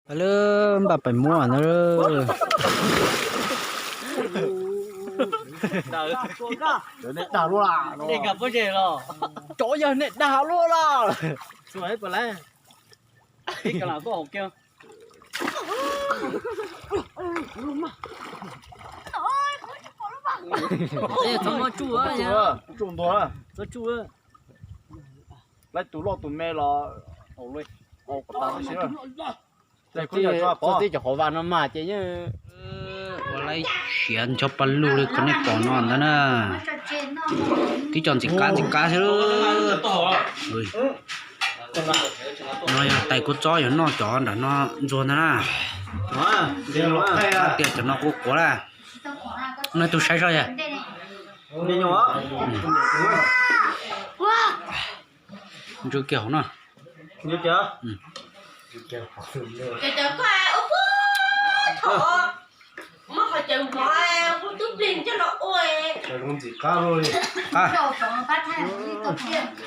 Lawv npaj pais muab ntag. Cov yawg nej dag luaj los. Tsuj ntua, tsuj. Laib tus loj tus me los, txog tib cov qhov vaj no mas ces yeej ua laib siav ncho pa lug li qhov nej pom no ntag na. Tib cov ntxim qab ntxim qab xwb. No yog tais kua txob yog noj cov nram no ntxuag ntag na. Tias cov no quav quav lawm. No tus saib soj yog. Ntsw kiag hauv no.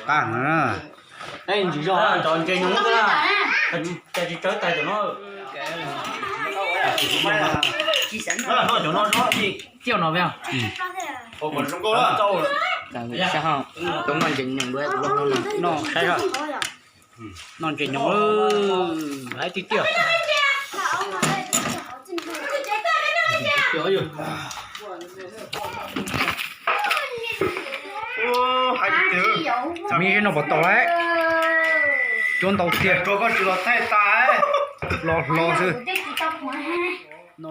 Qab na. Ntsis zog, cov ntses nyoos, cas tsis tsawv tas cov no. Cov no, cov no, cov no ntses nyoos, noj saib, noj ntses nyoos, laib tiag tiag. Me zeb no puas tau lawm? Cuab ntau tiag. Los hlo xwb. No,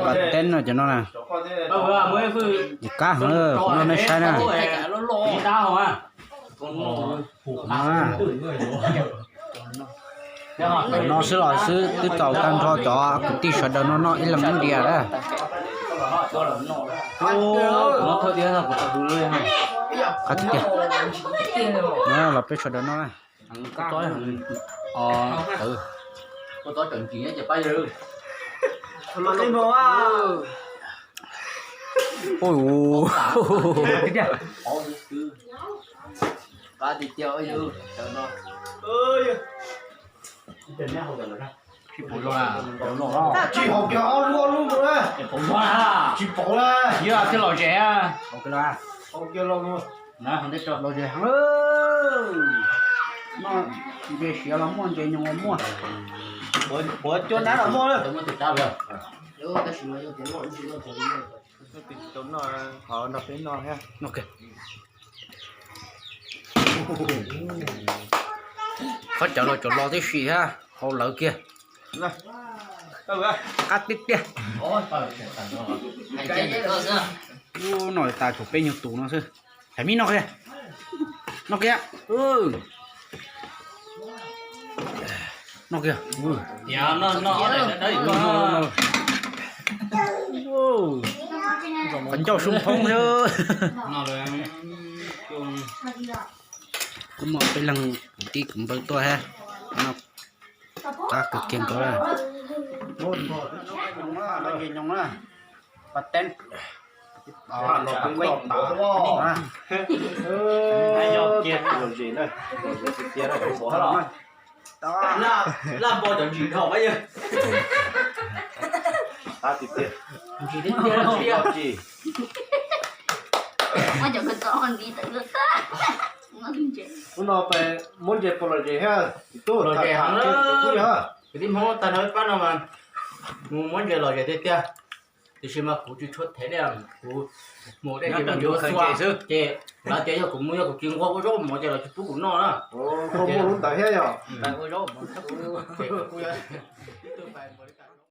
pas teb no cov no na. Qab heev, kuv noj nej saib na. No xwb los xwb twb txaus tag nrho cov kwv tij sawv daws no noj ib leeg ib diav lawm. Qab tiag tiag. Los peb sawv daws noj. Tsis haus kiag ob lub ob lub mus na. Tsis pauv na. Yog thiaj lom zem. Lom zem heev. Noj ntses siav los muaj, ntses nyoos los muaj. Puav cua nab los muaj. Qhov cawv los cov los tib si thiab, hau lawv kiag. Qab tiag tiag. Ub, no tas thaum peb nyuag tus no xwb. Thaiv me noj kiag. Noj kiag. Noj kiag. Qhov ncauj sub phoob xwb. Kuv muaj peb leeg kwv tij kwv npawg tuaj thiab. Noj qab kawg kiag nkaus. Pas teb. Laj npo cov ntsis dhau qab yawg. Ub no muab ntses puas lom zem thiab? Lom zem heev. Kwv tij Hmoob tag nrho ib pab no mas mus muab ntses lom zem tiag tiag. Tiam sis mas kuv tsis tshua them li, kuv mus dej ces mus yuav xua xwb ces lawv tias yog kuv mus yog kuv tsis nquag ua zaub mov ces lawv tsis pub kuv noj na. Koj muaj lub ntawd thiab yog? Ua zaub mov.